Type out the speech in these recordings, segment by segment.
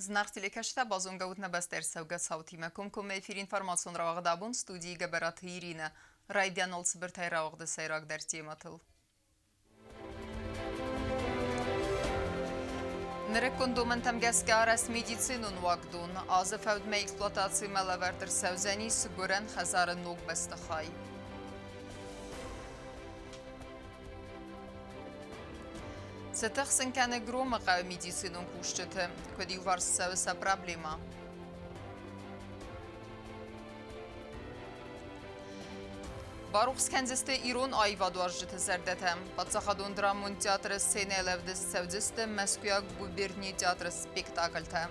Зынаргъ телекӕсджытӕ, базонгӕ ут нӕ бӕстӕ ӕрцӕугӕ цаутимӕ. Комкоммӕ эфир информацион рауагъд абон студийы Гӕбӕраты Иринӕ. Райдианыл цыбыртӕй рауагъды сӕйрагдӕр темӕтыл. Нырыккон домӕнтӕм гӕсгӕ арӕзт медицинон уагдон азы фӕудмӕ эксплуатацимӕ лӕвӕрд ӕрцӕудзӕнис гуырӕн хӕдзары ног бӕстыхай. Цы тых сын кӕны Громы хъӕуы медицинон кусджыты? Куыд иуварс цӕуы сӕ проблемӕ? Барухс кӕндзысты ирон аивадуарзджыты зӕрдӕтӕ. Паддзахадон драмон театры сценӕйыл ӕвдыст цӕудзысты Мӕскуыйаг губернийы театры спектакльтӕ.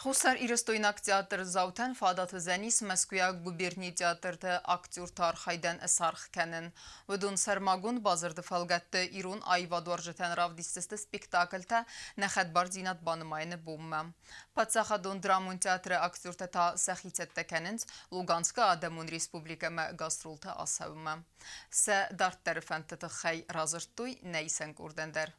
Хуссар-Ирыстойнаг театрдзаутӕн фадат уыдзӕнис Мӕскуыйаг губернийы театрты актерты архайдӕн саргъ кӕнын. Уыдон сӕрмагонд бадзырды фӕлгӕтты ирон аивадуарзджытӕн равдисдзысты спектакльтӕ нӕ хӕдбардзинад банымайыны бонмӕ. Паддзахадон драмон театры актертӕ та сӕхи цӕттӕ кӕнынц Луганскы адӕмон республикӕмӕ гастролты ацӕуынмӕ. Сӕ дарддӕры фӕндты тыххӕй радзырдтой нӕ исӕн къордӕн дӕр.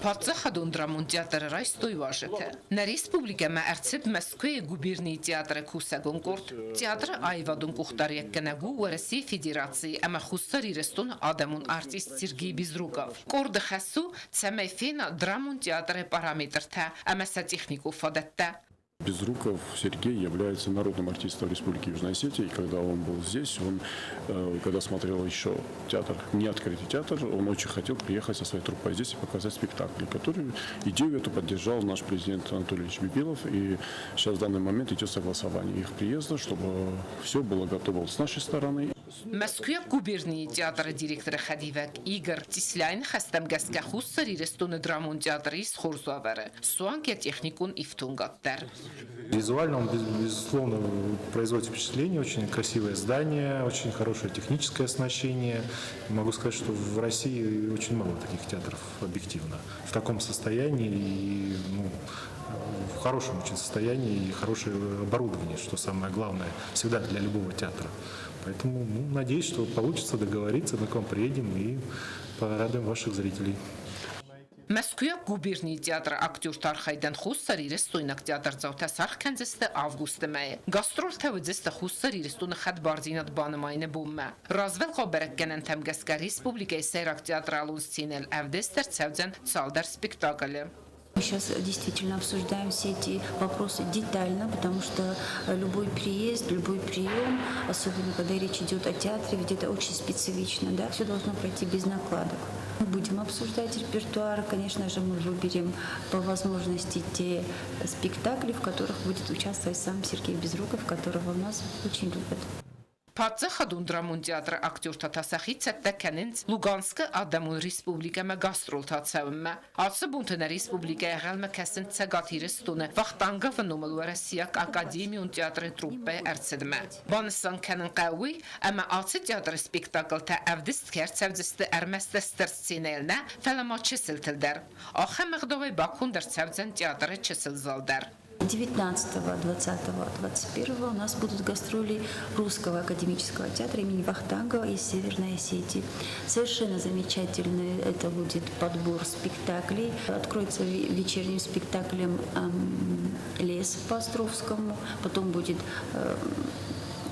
Паддзахадон драмон театры райстой уазджытӕ. Нӕ республикӕмӕ ӕрцыд Мӕскуыйы губернийы театры кусӕгон къорд. Театры аивадон къухдариуӕггӕнӕг у Уӕрӕсейы Федерацийы ӕмӕ Хуссар Ирыстоны адӕмон артист Сергей Безруков. Къорды хӕс у, цӕмӕй фена драмон театры параметртӕ ӕмӕ сӕ техникон фадӕттӕ. Безруков Сергей является народным артистом Республики Южная Осетия, и когда он был здесь, он, когда смотрел еще театр, не открытый театр, он очень хотел приехать со своей труппой здесь и показать спектакль, который идею эту поддержал наш президент Анатолий Ильич Бибилов, и сейчас в данный момент идет согласование их приезда, чтобы все было готово с нашей стороны. Мӕскуыйаг губернийы театры директоры хӕдивӕг Игорь Тисляйы ныхӕстӕм гӕсгӕ Хуссар Ирыстоны драмон театр ис хорз уавӕры, суанг йӕ техникон ифтонгад дӕр. Визуально он, безусловно, производит впечатление. Очень красивое здание, очень хорошее техническое оснащение. Могу сказать, что в России очень мало таких театров объективно. В таком состоянии и, ну, в хорошем очень состоянии и хорошее оборудование, что самое главное всегда для любого театра. Поэтому, ну, надеюсь, что получится договориться, мы к вам приедем и порадуем ваших зрителей. Мӕскуыйаг губернийы театры актерты архайдӕн Хуссар Ирыстойнаг театрдзаутӕ саргъ кӕндзысты августы мӕйы. Гастролтӕ уыдзысты Хуссар Ирыстоны хӕдбардзинад банымайыны бонмӕ. Развӕлгъау бӕрӕггӕнӕнтӕм гӕсгӕ республикӕйы сӕйраг театралон сценӕйыл ӕвдыст ӕрцӕудзӕн цалдӕр спектаклы. Мы сейчас действительно обсуждаем все эти вопросы детально, потому что любой приезд, любой прием, особенно когда речь идет о театре, ведь это очень специфично, да, все должно пройти без накладок. Мы будем обсуждать репертуар, конечно же, мы выберем по возможности те спектакли, в которых будет участвовать сам Сергей Безруков, которого у нас очень любят. Паддзахадон драмон театры актертӕ та сӕхи цӕттӕ кӕнынц Луганскы Адӕмон Республикӕмӕ гастролты ацӕуынмӕ. Ацы бонты нӕ республикӕйы ӕнхъӕлмӕ кӕсынц Цӕгат Ирыстоны Вахтанговы номыл Уӕрӕсейаг академион театры труппӕйы ӕрцыдмӕ. Банысан кӕнын хъӕуы уый, ӕмӕ ацы театры спектаклтӕ ӕвдыст кӕй ӕрцӕудзысты ӕрмӕст стыр сценӕйыл нӕ, фӕлӕ ма чысылтыл дӕр. Ахӕм ӕгъдауӕй баконд ӕрцӕудзӕн театры чысыл зал дӕр. 19, 20, 21 у нас будут гастроли Русского академического театра имени Вахтангова из Северной Осетии. Совершенно замечательный это будет подбор спектаклей. Откроется вечерним спектаклем «Лес» по Островскому, потом будет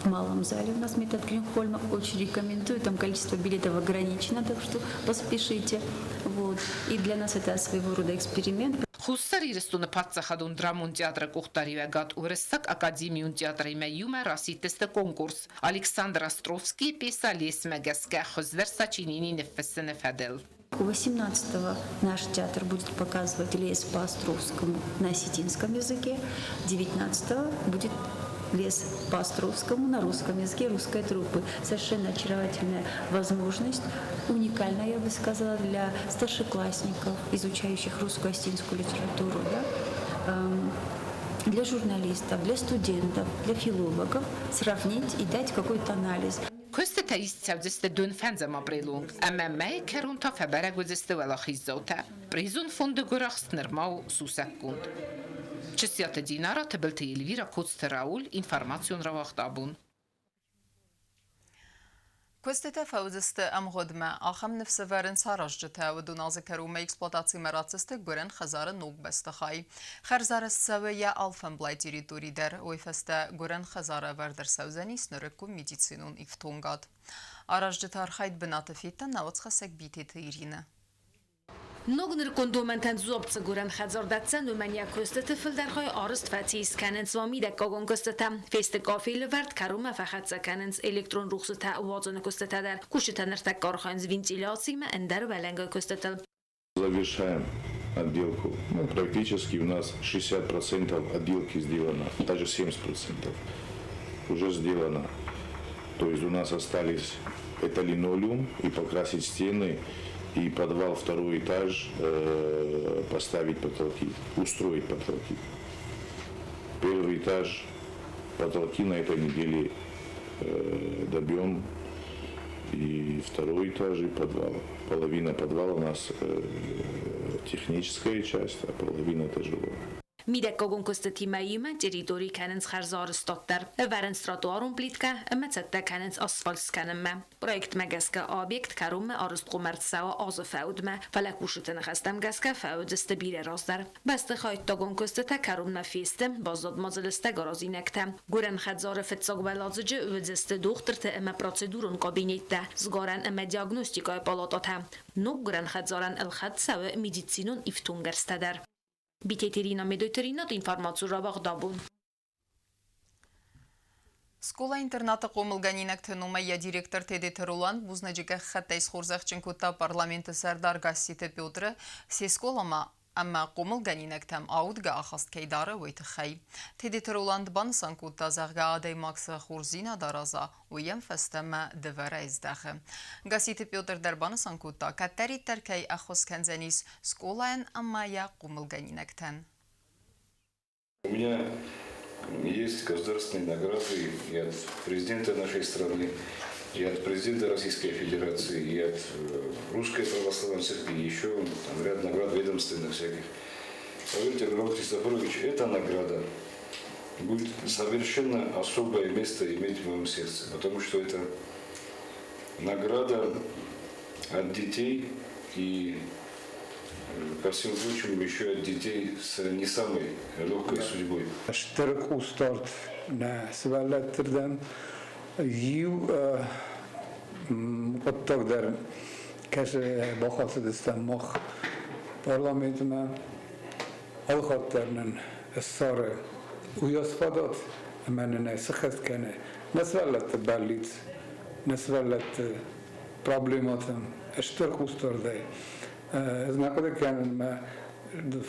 в малом зале у нас метод Гринхольма. Очень рекомендую, там количество билетов ограничено, так что поспешите. Вот. И для нас это своего рода эксперимент. Хуссар Ирыстоны паддзахадон драмон театры къухдариуӕгад Уырыссаг академион театримӕ иумӕ расидтысты конкурс Александр Островскийы пьесӕ Лесмӕ гӕсгӕ хуыздӕр сочинени ныффыссыны фӕдыл. 18-го наш театр будет показывать «Лес по Островскому» на осетинском языке. 19-го будет «Лес по Островскому» на русском языке русской труппы. Совершенно очаровательная возможность, уникальная, я бы сказала, для старшеклассников, изучающих русскую осетинскую литературу, да? Для журналистов, для студентов, для филологов сравнить и дать какой-то анализ. Куыстытӕ ист цӕудзысты дон фӕндзӕм апрелы онг ӕмӕ мӕйы кӕрон та фӕбӕрӕг уыдзысты уӕлахиздзаутӕ. Призон фонды гуырахст нырма у сусӕггонд. Чысиаты Динара, Тыбылты Эльвира, Коцты Рауль, информацион рауагъд абон. Куыстытӕ фӕуыдзысты ӕмгъуыдмӕ. Ахӕм ныфс ӕвӕрынц аразджытӕ. Уыдон азы кӕронмӕ эксплуатацимӕ ратдзысты гуырӕн хӕдзары ног бӕстыхай. Хӕрзарӕзт цӕуы йӕ алфӕмблай территори дӕр. Уый фӕстӕ гуырӕн хӕдзары ӕвӕрд ӕрцӕудзӕнис нырыккон медицинон ифтонгад. Аразджыты архайд бынаты федта науӕдзхӕссӕг Битеты Иринӕ. Ног нырыккон домӕнтӕн дзуапп цы гуырӕн хӕдзар дӕтдзӕн, уымӕн йӕ куыстыты фылдӕр хай арызт фӕцис. Кӕнынц ма мидӕггагон куыстытӕ. Фесты кафелы вӕрд, кӕронмӕ фӕхӕццӕ кӕнынц электрон рухсытӕ уадзыны куыстытӕ дӕр. Кусджытӕ ныртӕккӕ архайынц вентиляциимӕ ӕндӕр уӕлӕнгай куыстытыл. Завершаем отделку. Ну, практически у нас 60% отделки сделано, даже 70% уже сделано. То есть у нас остались это линолеум и покрасить стены, и подвал, второй этаж, поставить потолки, устроить потолки. Первый этаж, потолки на этой неделе добьем, и второй этаж, и подвал. Половина подвала у нас техническая часть, а половина это жилое. Мидӕггагон куыстытимӕ иумӕ территори кӕнынц хӕрзарӕзтад дӕр. Ӕвӕрынц тротуарон плиткӕ ӕмӕ цӕттӕ кӕнынц асфальт скӕнынмӕ. Проектмӕ гӕсгӕ объект кӕронмӕ арӕзт ӕрцӕуа азы фӕудмӕ, фӕлӕ кусджыты ныхӕстӕм гӕсгӕ фӕуыдзысты бирӕ раздӕр. Бӕстыхӕйттагон куыстытӕ кӕронмӕ фесты, баззад ма дзы лыстӕг аразинӕгтӕ. Гуырӕн хӕдзары фыццаг уӕладзыджы уыдзысты дохтырты ӕмӕ процедурон кабинеттӕ, сгарӕн ӕмӕ диагностикӕйы палататӕ. Ног гуырӕн хӕдзарӕн ӕлхӕд цӕуы медицинон ифтонггӕрзтӕ дӕр. Битеты Ирина, Медойты Ринат, информацион рауагъд «Абон». Скъола-интернаты хъомылгӕнинӕгты номӕй йӕ директор Тедеты Роланд бузныджы гӕххӕттӕй схорзӕхджын кодта парламенты сӕрдар Гасситы Петры, се скъоламӕ ӕмӕ хъомылгӕнинӕгтӕм аудгӕ ахаст кӕй дары, уый тыххӕй. Тедеты Роланд банысан кодта, зӕгъгӕ, адӕймаг цы хорздзинад араза, уый йӕм фӕстӕмӕ дывӕрӕй здӕхы. Гасситы Петр дӕр банысан кодта, кӕддӕриддӕр кӕй ӕххуыс кӕндзӕнис скъолайӕн ӕмӕ йӕ хъомылгӕнинӕгтӕн. У меня есть государственные награды и от президента нашей страны, и от президента Российской Федерации, и от Русской Православной Церкви, и еще там ряд наград ведомственных всяких. Поверьте, Роман Христофорович, эта награда будет совершенно особое место иметь в моем сердце, потому что это награда от детей и, ко всему прочему, еще от детей с не самой легкой судьбой. Стыр хъусдард нӕ сывӕллӕттырдӕм иу хъуыддаг дӕр кӕсы бахатыдыстӕм мах парламентмӕ алыхатт дӕр нын ссары уыйас фадат ӕмӕ нын ӕй сыххӕст кӕны нӕ сывӕллӕтты бӕллиц, нӕ сывӕллӕтты проблемӕтӕм стыр хъусдардӕй. Ӕз нӕ хъуыды кӕнын мӕ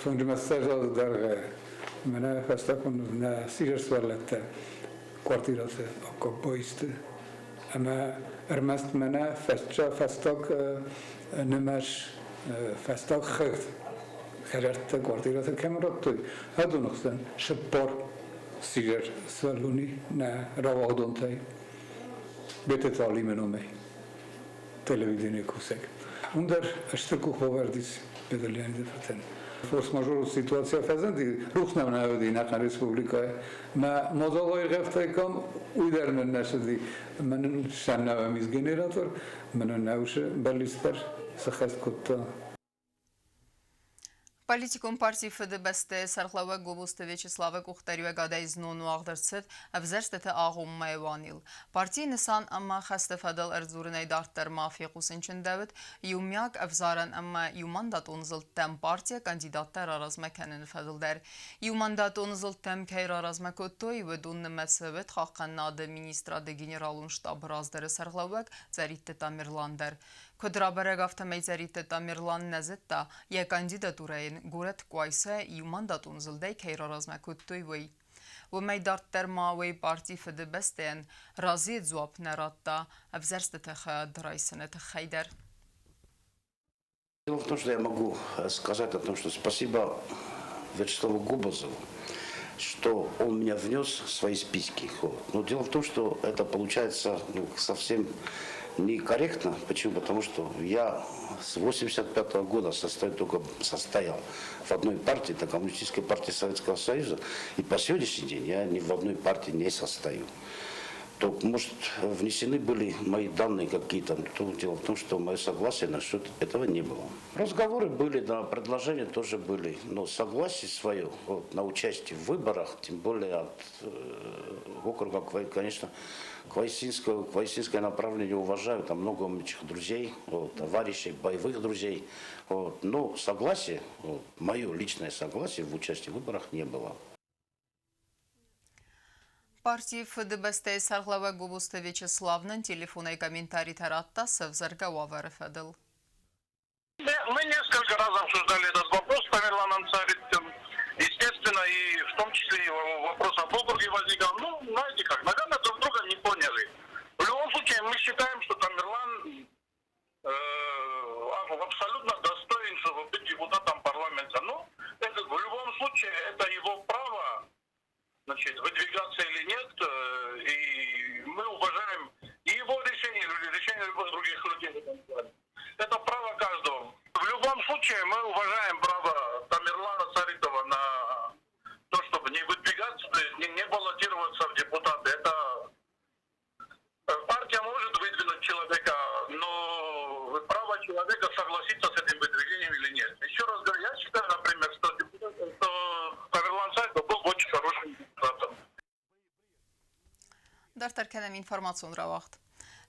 фонджы азы дӕргъы мӕнӕ фӕстагон нӕ сидзӕр сывӕллӕттӕ квартираты аккаг баисты. Ӕмӕ ӕрмӕст мӕнӕ фӕстаг нымӕц, фӕстаг хыгъд хӕдзӕрттӕ квартираты кӕм радтой, адоны хсӕн цыппар сидзӕр сывӕллони нӕ рауагъдонтӕй. Бететы Алимы номӕй телевиденийы кусӕг. Уым дӕр стыр къухбавӕрд ис Петр Леониды фыртӕн. Форс-мажоры ситуацийӕ фӕзынди, рухс нӕм нӕ уыди ӕнӕхъӕн республикӕйы. Мӕ мадзалӕй иргъӕвтӕй кӕм, уый дӕр нын нӕ цыди. Мӕнӕн сӕннӕуӕм ис генератор, мӕнӕн нӕ усы бӕллиц дӕр сӕххӕст кодта. Политикон парти Фыдыбӕстӕйы сӕргълӕууӕг Гобозты Вячеславы къухдариуӕгадӕй знон уагъд ӕрцыд ӕвзӕрстыты агъоммӕйы уанил. Партийы нысан ӕмӕ хӕсты фӕдыл ӕрдзурынӕй дарддӕр ма фехъусын чындӕуыд иумиаг ӕвзарӕн ӕмӕ иумандатон зылдтӕм партийӕ кандидаттӕ раразмӕ кӕныны фӕдыл дӕр. Иумандатон зылдтӕм кӕй раразмӕ кодтой, уыдон нымӕцы уыд Хъахъхъӕнынады министрады генералон штабы раздӕры сӕргълӕууӕг Цӕритты Тамерлан дӕр. Куыд рабӕрӕг, афтӕмӕй Цӕритты Тамерлан нӕ зыдта, йӕ кандидатурӕ йын горӕт Къуайсайӕ иумандатон зылдӕй кӕй раразмӕ кодтой, уый. Уымӕй дарддӕр ма уый парти Фыдыбӕстӕйӕн разыйы дзуапп нӕ радта ӕвзӕрстыты хайад райсыны тыххӕй дӕр. Дело в том, что я могу сказать о том, что спасибо Вячеславу Гобозову, что он меня внес в свои списки. Вот. Но дело в том, что это получается, ну, совсем некорректно. Почему? Потому что я с 85 года состою, только состоял в одной партии, это Коммунистической партии Советского Союза, и по сегодняшний день я ни в одной партии не состою. То, может, внесены были мои данные какие-то. Но дело в том, что мое согласие насчет этого не было. Разговоры были, да, предложения тоже были. Но согласие свое вот, на участие в выборах, тем более от округа, конечно, Квайсинское направление уважаю, там много этих друзей, вот, товарищей, боевых друзей. Вот. Но согласие, вот, мое личное согласие в участии в выборах не было. Партийы Фыдыбӕстӕйы сӕргълӕууӕг Гобозты Вячеслав нын телефонӕй комментаритӕ радта сӕвзӕргӕ уавӕры фӕдыл. Мы несколько раз обсуждали этот вопрос с Тамерланом Царицыным. Естественно, и в том числе и вопрос об округе возникал. Ну, знаете как, наверное, друг друга не поняли. В любом случае, мы считаем, что Тамерлан абсолютно достоин, чтобы быть депутатом парламента. Ну, это, в любом случае, это его право, значит, выдвигаться или нет. И мы уважаем и его решение, или решение любых других людей в этом плане. Это право каждого. В любом случае, мы уважаем право Тамерлана Царитова на то, чтобы не выдвигаться, то есть не баллотироваться в депутаты. Это партия может выдвинуть человека, но право человека согласиться с этим выдвижением или нет. Еще раз говорю, я считаю, например, что Тамерлан Царитов был очень хорошим депутатом. Дарддӕр кӕнӕм информацион рауагъд.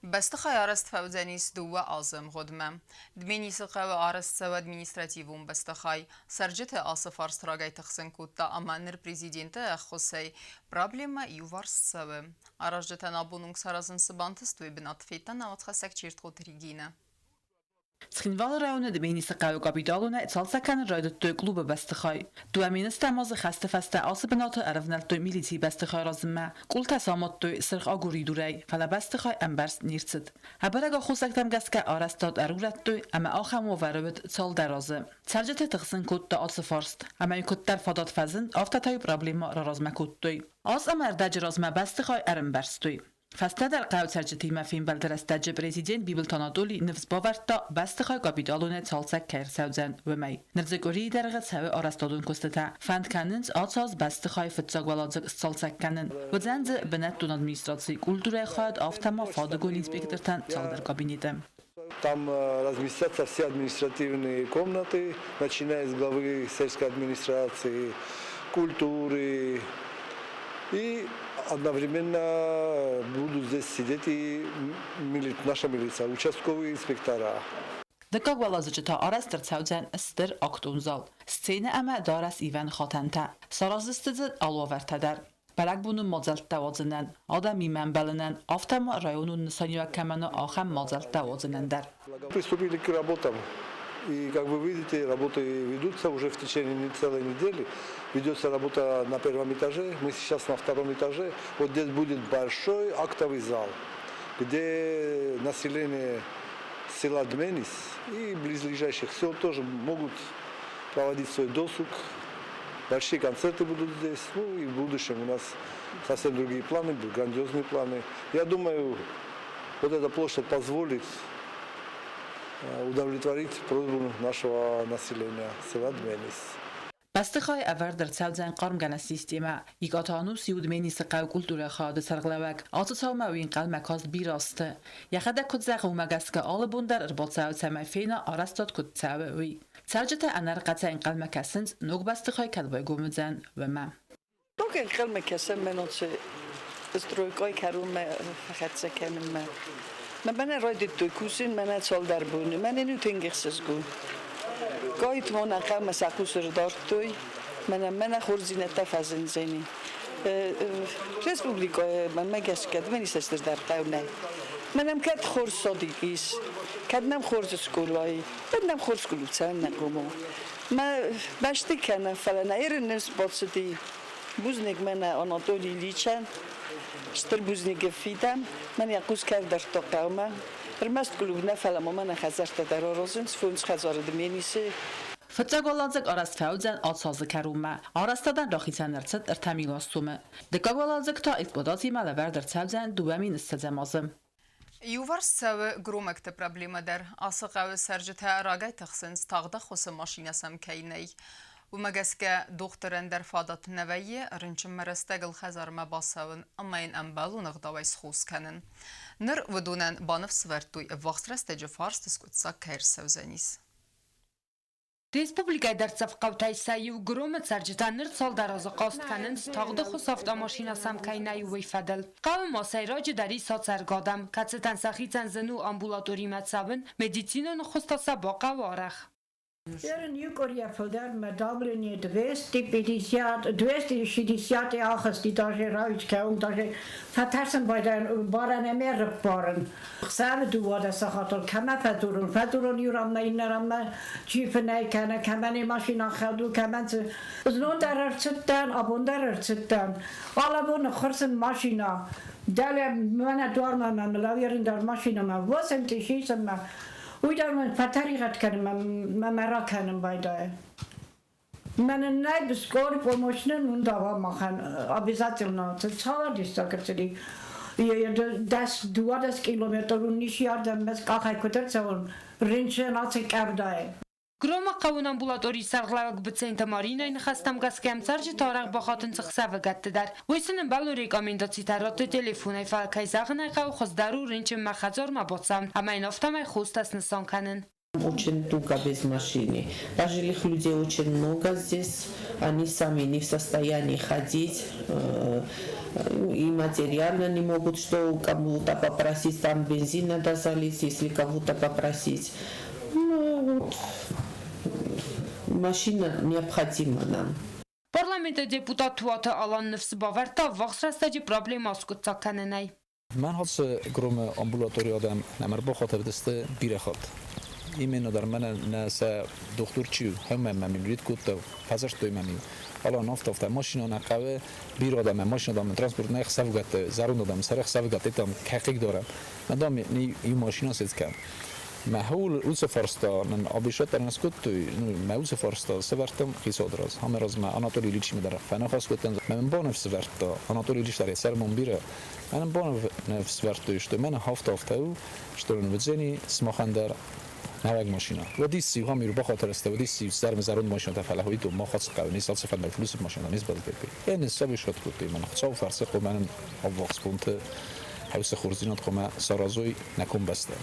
Бӕстыхай арӕзт фӕуыдзӕнис 2 азы ӕмгъуыдмӕ. Дменисы хъӕуы арӕзт цӕуы административон бӕстыхай. Цӕрджыты ацы фарст рагӕй тыхсын кодта ӕмӕ ныр президенты ӕххуысӕй проблемӕ иуварс цӕуы. Аразджытӕн абон онг саразын цы бантыст, уый бынат федта нӕ уацхӕссӕг Чертхъоты Регинӕ. Цхинвалы районы Дменисы хъӕуы капиталонӕй цалцӕг кӕнын райдыдтой клубы бӕстыхай. 2010 азы хӕсты фӕстӕ ацы бынаты ӕрӕвнӕлдтой милицийы бӕстыхай аразынмӕ. Къултӕ самадтой сырх агуыридурӕй, фӕлӕ бӕстыхай ӕмбӕрзт не рцыд. Ӕбӕрӕг аххосӕгтӕм гӕсгӕ арӕзтад ӕрурӕдтой ӕмӕ ахӕм уавӕры уыд цалдӕр азы. Цӕрджыты тыхсын кодта ацы фарст, ӕмӕ-иу куыддӕр фадат фӕзынд, афтӕ та-иу проблемӕ раразмӕ кодтой. Аз ӕмӕ ӕрдӕджы размӕ бӕстыхай ӕрӕмбӕрзтой. Фӕстӕдӕр хъӕуы цӕрджытимӕ фембӕлды рӕстӕджы президент Бибылты Анатоли ныфс бавӕрдта, бӕстыхай капиталонӕй цалцӕг кӕй ӕрцӕудзӕн, уымӕй. Ныр дзы къуырийы дӕргъы цӕуы арӕзтадон куыстытӕ. Фӕнд кӕнынц ацы аз бӕстыхайы фыццаг уӕладзыг сцалцӕг кӕнын. Уыдзӕн дзы бынӕттон администрацийы культурӕйы хайад, афтӕ ма фадыгон инспектортӕн цалдӕр кабинеты. Там разместятся все административные комнаты, начиная с главы сельской администрации, культуры. И одновременно будут здесь сидеть и наша милиция, участковые инспектора. Дыккаг уӕладзыджы та арӕзт ӕрцӕудзӕн стыр актон зал, сценӕ ӕмӕ дарӕс ивӕн хатӕнтӕ. Сараздзысты дзы алы уавӕртӕ дӕр. Бӕрӕгбоны мадзӕлттӕ уадзынӕн, адӕмимӕ ӕмбӕлынӕн, афтӕ ма районон нысаниуӕг кӕмӕн у, ахӕм мадзӕлттӕ уадзынӕн дӕр. Приступили к работам. И, как вы видите, работы ведутся уже в течение целой недели. Ведется работа на первом этаже, мы сейчас на втором этаже. Вот здесь будет большой актовый зал, где население села Дменис и близлежащих сел тоже могут проводить свой досуг. Большие концерты будут здесь. Ну и в будущем у нас совсем другие планы, грандиозные планы. Я думаю, вот эта площадь позволит удовлетворить просьбу нашего населения села Дменис. Бӕстыхайы ӕвӕрд ӕрцӕудзӕн хъармгӕнӕн системӕ. Икъаты Ануси у Дменисы хъӕуы культурӕйы хайады сӕргълӕууӕг. Ацы цаумӕ уый ӕнхъӕлмӕ каст бирӕ азты. Йӕхӕдӕг куыд зӕгъы, уымӕ гӕсгӕ алы бон дӕр ӕрбацӕуы, цӕмӕй фена, арӕзтад куыд цӕуы, уый. Цӕрджытӕ ӕнӕрхъӕцӕй ӕнхъӕлмӕ кӕсынц, ног бӕстыхай кӕд байгом уыдзӕн, уымӕ. Ног ӕнхъӕлмӕ кӕсӕм мӕнӕ стройкӕйы кӕронмӕ фӕхӕццӕ кӕнынмӕ. Мӕнӕ райдыдтой кусын, мӕнӕ цалдӕр боны. Мӕнӕн у тынг ӕхсызгон. Кӕд ма нӕ хъӕумӕ сӕ хъус ӕрдардтой, мӕнӕ мӕнӕ хорздзинӕдтӕ фӕзындзӕни. Республикӕйы мӕнмӕ гӕсгӕ Дменисы стырдӕр хъӕу нӕй. Мӕнӕм кӕд хорз садик ис, кӕд нӕм хорз скъола и, уӕд нӕм хорз клуб цӕуын нӕ комы. Мӕ бӕсты кӕнӕ, фӕлӕ нӕ Иры ныфс бацыди. Бузныг мӕнӕ Анатолий Ильичӕн, стыр бузныг фидӕм. Мӕн йӕ хъус кӕрдардта хъӕумӕ. Ӕрмӕст клуб нӕ, фӕлӕ ма мӕнӕ хӕдзӕрттӕ дӕр аразынц, 5 хӕдзары Дменисы. Фыццаг уӕладзыг арӕзт фӕуыдзӕн ацы азы кӕронмӕ. Арӕзтадӕн рахицӕн ӕрцыд 3 милуан сомы. Дыккаг уӕладзыг та эксплуатацимӕ лӕвӕрд ӕрцӕудзӕн 2020 азы. Иуварс цӕуы громӕгты проблемӕ дӕр. Ацы хъӕуы цӕрджытӕ рагӕй тыхсынц, тагъд ӕххуысы машинӕ сӕм кӕй нӕй. Уымӕ гӕсгӕ дохтырӕн дӕр фадат нӕ вӕййы рынчынмӕ рӕстӕгыл хӕдзармӕ бацӕуын ӕмӕ йын ӕмбӕлон ӕгъдауӕй схос кӕнын. Ныр уыдонӕн баныфс ӕвӕрдтой, ӕввахс рӕстӕджы фарст скъуыддзаг кӕй ӕрцӕудзӕнис. Республикӕйы дӕрддзӕф хъӕутӕй сӕ иу Громы цӕрджытӕ ныр цалдӕр азы хъаст кӕнынц, тагъды хуысӕфт машинӕ сӕм кӕй нӕй, уый фӕдыл. Хъӕуы ма сӕйраджыдӕр ис ацӕргӕ адӕм, кӕцытӕн сӕхицӕн зын у амбулаторимӕ цӕуын, медицинон ӕххуыс та сӕ бахъӕуы арӕх. Эрин иу фылдӕр мӕ давление 250, 268 даже рауд даже фӕтӕрсын байдайын барӕн ӕмӕ рыппарын. Хсӕвы 12 сахатыл кӕмӕ фӕдзурын, фӕдзурын иу ранмӕ, иннӕ ранмӕ, чи фынӕй кӕны, кӕмӕн йӕ машинӕ хӕлд у, кӕмӕн цы. Знон дӕр ӕрцыдтӕн, абон дӕр ӕрцыдтӕн. Алабон ныххуырсын машинӕ. Дӕлӕ мӕнӕ дуармӕ мӕ мылауерын дӕр машинӕмӕ 8 сисынмӕ. Уый дӕр мын фӕтӕригъӕд кӕны, мӕ мӕ ракӕнын байдайы. Мӕнӕн нӕй скорый помощь нын уын дава махӕн обязательно. Цавӕр диссаг ӕрцыди? 10, 12 километр уын ис ардӕм, мӕ къахӕй куыд ӕрцӕуын, рынчын ацы къӕвдайы. Громы хъӕуы амбулаторийы сӕргълӕууӕг Быценты Маринайы ныхӕстӕм гӕсгӕ ӕмцӕрджытӕ арӕх бахатынц ӕхсӕвыгӕтты дӕр. Уый сын ӕмбӕлон рекомендацитӕ ратты телефонӕй, фӕлӕ кӕй зӕгъын ӕй хъӕуы, хуыздӕр у рынчынмӕ хӕдзармӕ бацӕуын ӕмӕ йын афтӕмӕй хостӕ снысан кӕнын. Очень туго без машины. Пожилых людей очень много здесь, они сами не в состоянии ходить, и материально не могут, что кому-то попросить, там бензин надо залить, если кого-то попросить. Ну, вот, машина необходима нам. Парламенты депутат Туаты Алан ныфс бавӕрдта, ӕввахс рӕстӕджы проблемӕ аскъуыддзаг кӕнынӕй. Мӕн ацы Громы амбулаторийы адӕм нӕм ӕрбахатыдысты бирӕ хатт. Именно дӕр мӕнӕ нӕ сӕ дохтыр чи у, ӕмӕ мӕм иу кодта, фӕдзырдтой мӕм-иу. Алан, афтӕ, афтӕ, машинӕ нӕ хъӕуы, бирӕ адӕм, машинӕ дам, транспорт нӕ ӕхсӕвыгӕтты, зӕронд адӕм, сӕр ӕхсӕвыгӕтты там кӕй дарӕм. Мӕ дам, иу машинӕ сӕцкӕ. Мӕ уыцы фарста нын обещать не скодтой, ну, мӕ уыцы фарста сӕвӕрдтам хицауады раз. Ӕмӕ размӕ Анатолий Ильичимӕ дӕр фӕныхас кодтам. Мӕ мын баныфс ӕвӕрдта, Анатолий Ильич дӕр йӕ сӕрмон бирӕ. Мӕ нын баныфс ӕвӕрдтой, что мӕнӕ афтӕ афтӕ у, что нын уыдзӕни сымахӕн дӕр нӕуӕг машинӕ. Уӕд ис иу хам бахатырысты, уӕд ис иу зӕронд машинӕтӕ, фӕлӕ уый мах ацы хъӕуы не ацы фӕндаг плюс машинӕ не сбӕлдтой. Ӕнӕ сабишат кодтой, мӕнӕ Хуыцауы фӕрцы хъуамӕ нын ӕввахс бонты хӕусы хорздзинад хъуамӕ саразой нӕ комбӕстӕ.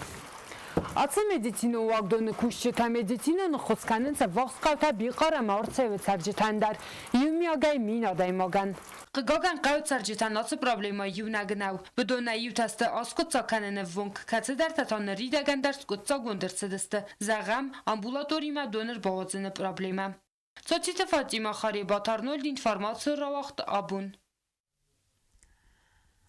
Ацы медицинон уагдоны кусджытӕ медицинон ӕххуыс кӕнынц ӕввахс хъӕутӕ Бихъар ӕмӕ Арцеуы цӕрджытӕн дӕр, иумиагӕй 1000 адӕймагӕн. Хъыгагӕн, хъӕуы цӕрджытӕн ацы проблемӕ иунӕг нӕу. Уыдонӕй иутӕ сты аскъуыддзаг кӕныны ӕввонг, кӕцыдӕртӕ та ныридӕгӕн дӕр скъуыддзаггонд ӕрцыдысты. Зӕгъӕм, амбулаторимӕ дон ӕрбауадзыны проблемӕ. Цоциты Фатимӕ, Харебаты Арнольд, информацийы рауагъд «Абон».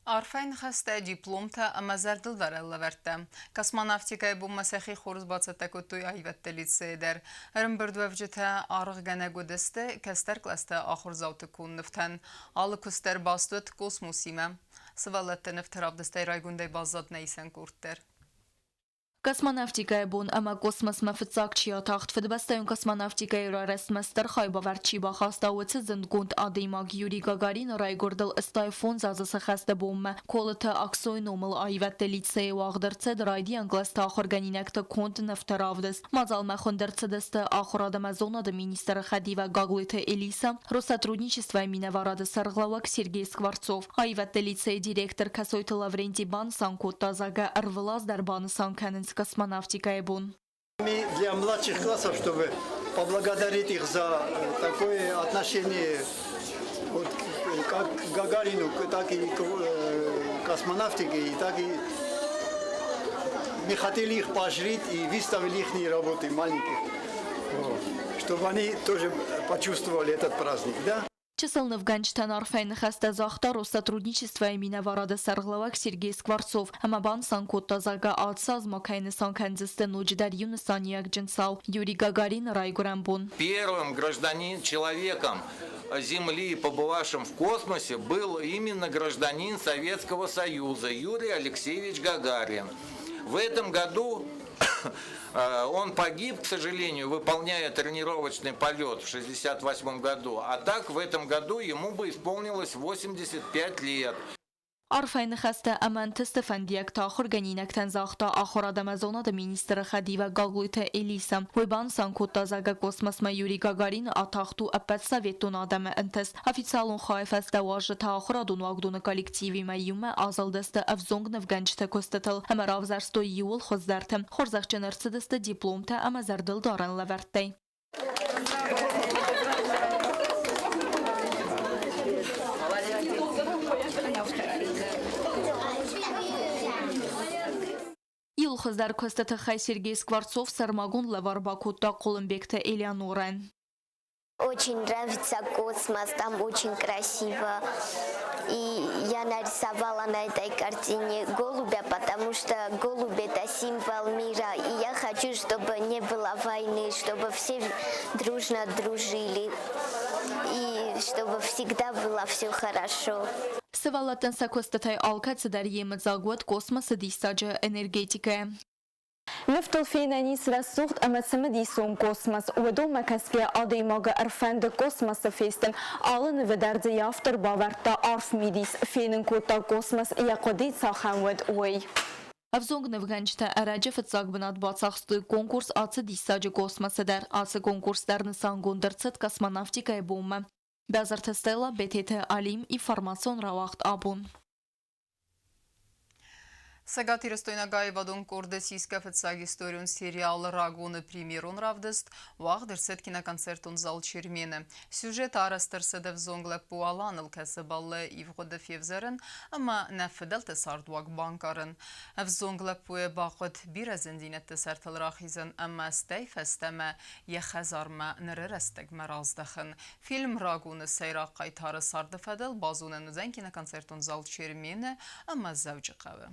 Арфӕйы ныхӕстӕ, дипломтӕ ӕмӕ зӕрдылдарӕн лӕвӕрттӕ. Космонавтикӕйы бонмӕ сӕхи хорз бацӕттӕ кодтой аивӕдты лицейы дӕр. Ӕрӕмбырдуӕвджытӕ аргъгӕнӕг уыдысты кӕстӕр кълӕсты ахуырдзауты конд нывтӕн. Алы куыст дӕр баст уыд космосимӕ. Сывӕллӕтты нывты равдыстӕй райгондӕй баззад нӕ исӕн къорд дӕр. Космонавтикӕйы бон ӕмӕ космосмӕ фыццаг чи атахт, фыдыбӕстӕйон космонавтикӕйы райрӕзтмӕ стыр хайбавӕрд чи бахаста, уыцы зындгонд адӕймаг Юрий Гагарины райгуырдыл 85 азы сӕххӕсты бонмӕ Колыты Аксойы номыл аивӕдты лицейы уагъд ӕрцыд райдиан кълӕсты ахуыргӕнинӕгты конд нывты равдыст. Мадзалмӕ хуынд ӕрцыдысты ахуырад ӕмӕ зонады министры хӕдивӕг Гаглойты Элиса, Россотрудничествойы минӕварады сӕргълӕууӕг Сергей Скворцов. Аивӕдты лицейы директор Кӕсойты Лаврентий банысан кодта, зӕгъгӕ, ӕрвылаз дӕр банысан кӕнынц космонавтикӕйы бон. Для младших классов, чтобы поблагодарить их за такое отношение вот, как к Гагарину, так и к космонавтике, и так и мы хотели их поощрить и выставили их работы маленьких, вот, чтобы они тоже почувствовали этот праздник. Да? Чысыл нывгӕнджытӕн арфӕйы ныхӕстӕ загъта Россотрудничествойы минӕварады сӕргълӕууӕг Сергей Скворцов ӕмӕ банысан кодта, зӕгъгӕ, ацы аз ма кӕй нысан кӕндзысты ноджыдӕр иу нысаниуӕгджын цау Юрий Гагарины райгуырӕн бон. Первым гражданин, человеком Земли, побывавшим в космосе, был именно гражданин Советского Союза Юрий Алексеевич Гагарин. В этом году он погиб, к сожалению, выполняя тренировочный полет в 1968 году. А так в этом году ему бы исполнилось 85 лет. Арфӕйы ныхӕстӕ ӕмӕ ӕнтысты фӕндиӕгтӕ ахуыргӕнинӕгтӕн загъта ахуырад ӕмӕ зонады министры хӕдивӕг Гаглойты Элиса. Уый банысан кодта, зӕгъгӕ, космосмӕ Юрий Гагарины атахт у ӕппӕт советон адӕмы ӕнтыст. Официалон хайы фӕстӕ уазджытӕ ахуырадон уагдоны коллективимӕ иумӕ азылдысты ӕвзонг нывгӕнджыты куыстытыл ӕмӕ равзӕрстой иууыл хуыздӕрты. Хорзӕхджын ӕрцыдысты дипломтӕ ӕмӕ зӕрдылдарӕн лӕвӕрттӕй. Иу хуыздӕр куысты тыххӕй Сергей Скворцов сӕрмагонд лӕвар бакодта Хъуылымбегты Элеонорӕн. Очень нравится космос, там очень красиво. И я нарисовала на этой картине голубя, потому что голубь – это символ мира. И я хочу, чтобы не было войны, чтобы все дружно дружили и чтобы всегда было все хорошо. Сывӕллӕттӕн сӕ куыстытӕй алкӕцыдӕр йемыдзаг уӕд космосы диссаджы энергетикӕйӕ. Нывтыл фенӕн ис рӕсугъд ӕмӕ цымыдисон космос. Уыдонмӕ кӕсгӕ адӕймагы ӕрфӕнды космосы фестын. Алы нывы дӕр дзы йӕ автор бавӕрдта арф мидис, фенын кодта космос йӕ хъуыды цахӕм уыд, уый. Ӕвзонг нывгӕнджытӕ ӕрӕджы фыццаг бынат бацахстой конкурс Ацы диссаджы космосы дӕр. Ацы конкурс дӕр нысангонд ӕрцыд космонавтикӕйы бонмӕ. Бязырты Стелла, Бететы Алим, информацион рауагъд абон. Цӕгатирыстойнаг аивадон къорды сисгӕ фыццаг историон сериал «Рагон-ы премьерон равдыст уагъд ӕрцыд киноконцертон зал «Чермен-ы». Сюжет арӕзт ӕрцыд ӕвзонг лӕппу Аланыл, кӕцы бӕллы ивгъуыды февзӕрын ӕмӕ нӕ фыдӕлты цардуаг банкъарын. Ӕвзонг лӕппуйы бахъуыд бирӕ зындзинӕдты сӕртыл рахизын ӕмӕ стӕй фӕстӕмӕ йӕ хӕдзармӕ ныры рӕстӕгмӕ раздӕхын. Фильм «Рагон-ы» сӕйраг хъайтары царды фӕдыл базонӕн уыдзӕн киноконцертон зал «Чермен-ы» ӕмӕ Дзӕуджыхъӕуы.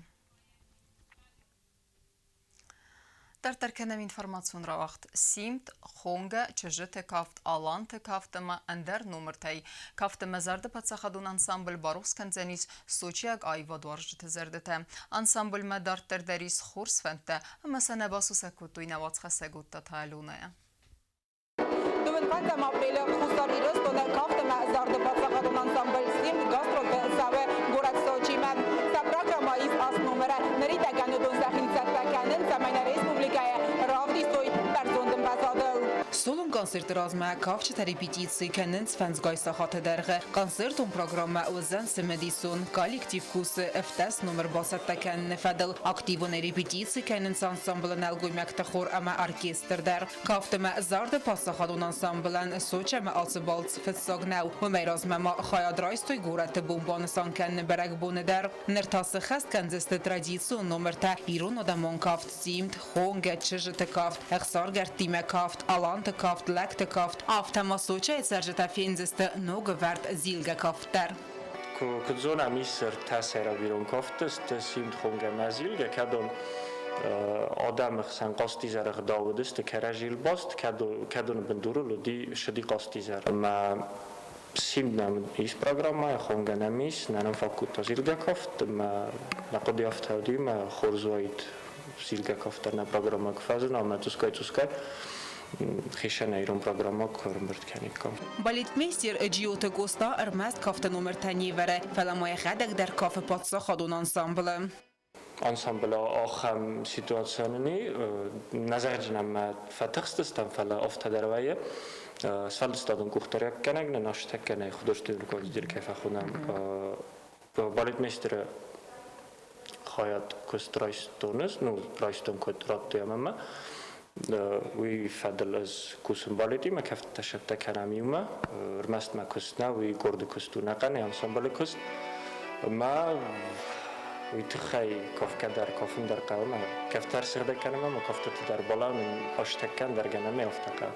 Дарддӕр кӕнӕм информацион рауагъд. Симд, Хонгӕ, Чызджыты кафт, Аланты кафт ӕмӕ ӕндӕр номыртӕй. Кафты Мӕзарды паддзахадон ансамбль барухс кӕндзӕнис сочиаг аивадуарзджыты зӕрдӕтӕ. Ансамбльмӕ дарддӕр дӕр ис хорз фӕндтӕ ӕмӕ сӕ нӕ басусӕг кодтой нӕ уацхӕссӕг Оттаты Аленӕйӕ. 25 апреля Хуссар Ирыстоны кафт ӕмӕ зарды паддзахадон ансамбль «Симд» гастролты цӕуы горӕт Сочимӕ. Сӕ программӕ ис аст номыры. Ныридӕгӕн уыдон сӕхи цӕттӕ кӕнынц, цӕмӕй нӕ республикӕйы равдисой бӕрзонд ӕмвӕзадыл. Солон концерты размӕ кафджытӕ репетици кӕнынц фӕндзгай сахаты дӕргъы. Концертон программӕ уыдзӕн цымыдисон. Коллектив кусы ӕвддӕс номыр бацӕттӕ кӕныны фӕдыл. Активонӕй репетици кӕнынц ансамблы нӕлгоймӕгты хор ӕмӕ оркестр дӕр. Кафт ӕмӕ зарды паддзахадон ансамблӕн Сочӕмӕ ацы балц фыццаг нӕу. Уымӕй размӕ ма хайад райстой горӕты бон банысан кӕныны бӕрӕгбоны дӕр. Ныр та сыххӕст кӕндзысты традицион номыртӕ ирон адӕмон кафт Симд, Хонгӕ, Чызджыты кафт, Ӕхсаргӕрдтимӕ кафт, Аланты кафт, Лӕгты кафт. Афтӕ ма Сочӕйы цӕрджытӕ фендзысты ногӕвӕрд Зилгӕ кафт дӕр. Куыд зонӕм, ис ӕртӕ сӕйраг ирон кафты, сты Симд, Хонгӕ ӕмӕ Зилгӕ, кӕдон адӕмы хсӕн хъазтизӕры ӕгъдау уыдысты кӕрӕдзийыл баст, кӕдоны бындурыл уыди сыди хъазтизӕр. Ӕмӕ Симд нӕм ис программӕйы, Хонгӕ нӕм ис, нӕ нӕм фаг кодта Зилгӕ кафт, ӕмӕ нӕ хъуыды афтӕ уыди, ӕмӕ хорз уаид Зилгӕ кафт дӕр нӕ программӕ куы фӕзына, ӕмӕ цъусгай-цъусгай хицӕнӕй ирон программӕ куы ӕрӕмбырд кӕниккам. Балетмейстер Джиоты Къоста ӕрмӕст кафты номыртӕ не вӕры, фӕлӕ ма йӕхӕдӕг дӕр кафы паддзахадон ансамблы. Ансамблы ахӕм ситуаци нын и, нӕ зӕгъджынӕн мӕ фӕтыхстыстӕм, фӕлӕ афтӕ дӕр вӕййы. Сфӕлдыстадон къухдариуӕггӕнӕг нын азтӕккӕ нӕй художественный руководитель кӕй фӕхонӕм, балетмейстеры хайад куыст райстон ӕз, ну, райстон куыд радтой ӕмӕ уый фӕдыл ӕз кусын балетимӕ, кӕфтытӕ сӕттӕ кӕнӕм иумӕ. Ӕрмӕст мӕ куыст нӕ, уый къорды куыст у нӕхъӕнӕй ансамблы куыст. Ӕмӕ уый тыххӕй кафгӕ дӕр, кафын дӕр хъӕуы мӕ. Кӕфтӕ ӕрсыгъдӕг кӕнӕм ӕмӕ кӕфтыты дӕр балӕууын азтӕккӕ ӕндӕр гӕнӕн нӕй афтӕ хъӕуы.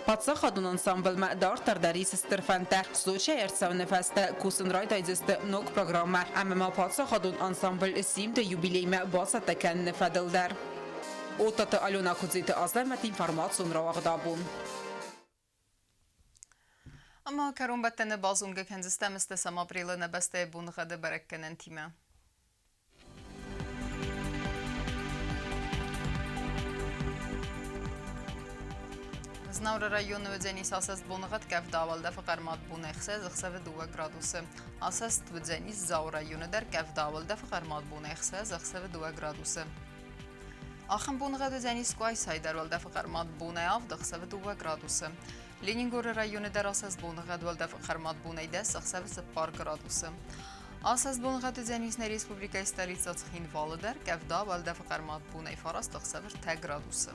Паддзахадон ансамблмӕ дарддӕр дӕр ис стыр фӕндтӕ. Сочӕйы ӕрцӕуыны фӕстӕ кусын райдайдзысты ног программӕ ӕмӕ ма паддзахадон ансамбль Симд-ы юбилеймӕ бацӕттӕ кӕныны фӕдыл дӕр. Оттаты Алена Куыдзиты Азӕмӕт информацион рауагъд абон. Ӕмӕ кӕронбӕттӕны базонгӕ кӕндзыстӕм ӕстӕсӕм апрелы нӕ бӕстӕйы боныгъӕды бӕрӕггӕнӕнтимӕ. Знауыры районы уыдзӕнис асӕст боныгъӕд, къӕвда, уӕлдӕфы хъӕрмад бонӕй 6, ӕхсӕвы 2 градусы. Асӕст уыдзӕнис Дзауы районы дӕр, къӕвда, уӕлдӕфы хъӕрмад бонӕй 6, ӕхсӕвы 2 градусы. Ахӕм боныгъӕд уыдзӕнис Къуайсайы дӕр, уӕлдӕфы хъӕрмад бонӕй 7, ӕхсӕвы 2 градусы. Ленингоры районы дӕр асӕст боныгъӕд, уӕлдӕфы хъӕрмад бонӕй 10, ӕхсӕвы 4 градусы. Асӕст боныгъӕд уыдзӕнис нӕ республикӕйы столицӕ Цхинвалы дӕр, къӕвда, уӕлдӕфы хъӕрмад бонӕй 9, ӕхсӕвы 3 градусы.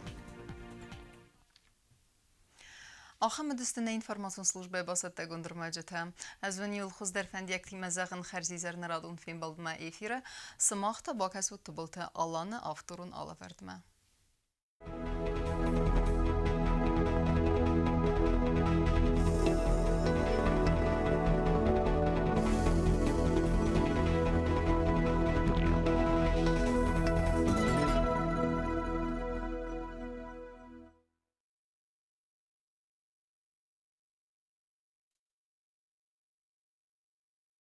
Ахӕм уыдысты нӕ информацион службӕйы бацӕттӕгонд ӕрмӕджытӕ. Ӕз уын иуыл хуыздӕр фӕндиӕгтимӕ зӕгъын хӕрзизӕр нӕ радон фембӕлдмӕ эфиры. Сымах та бакӕсут Тыбылты Аланы авторон алӕвӕрдмӕ.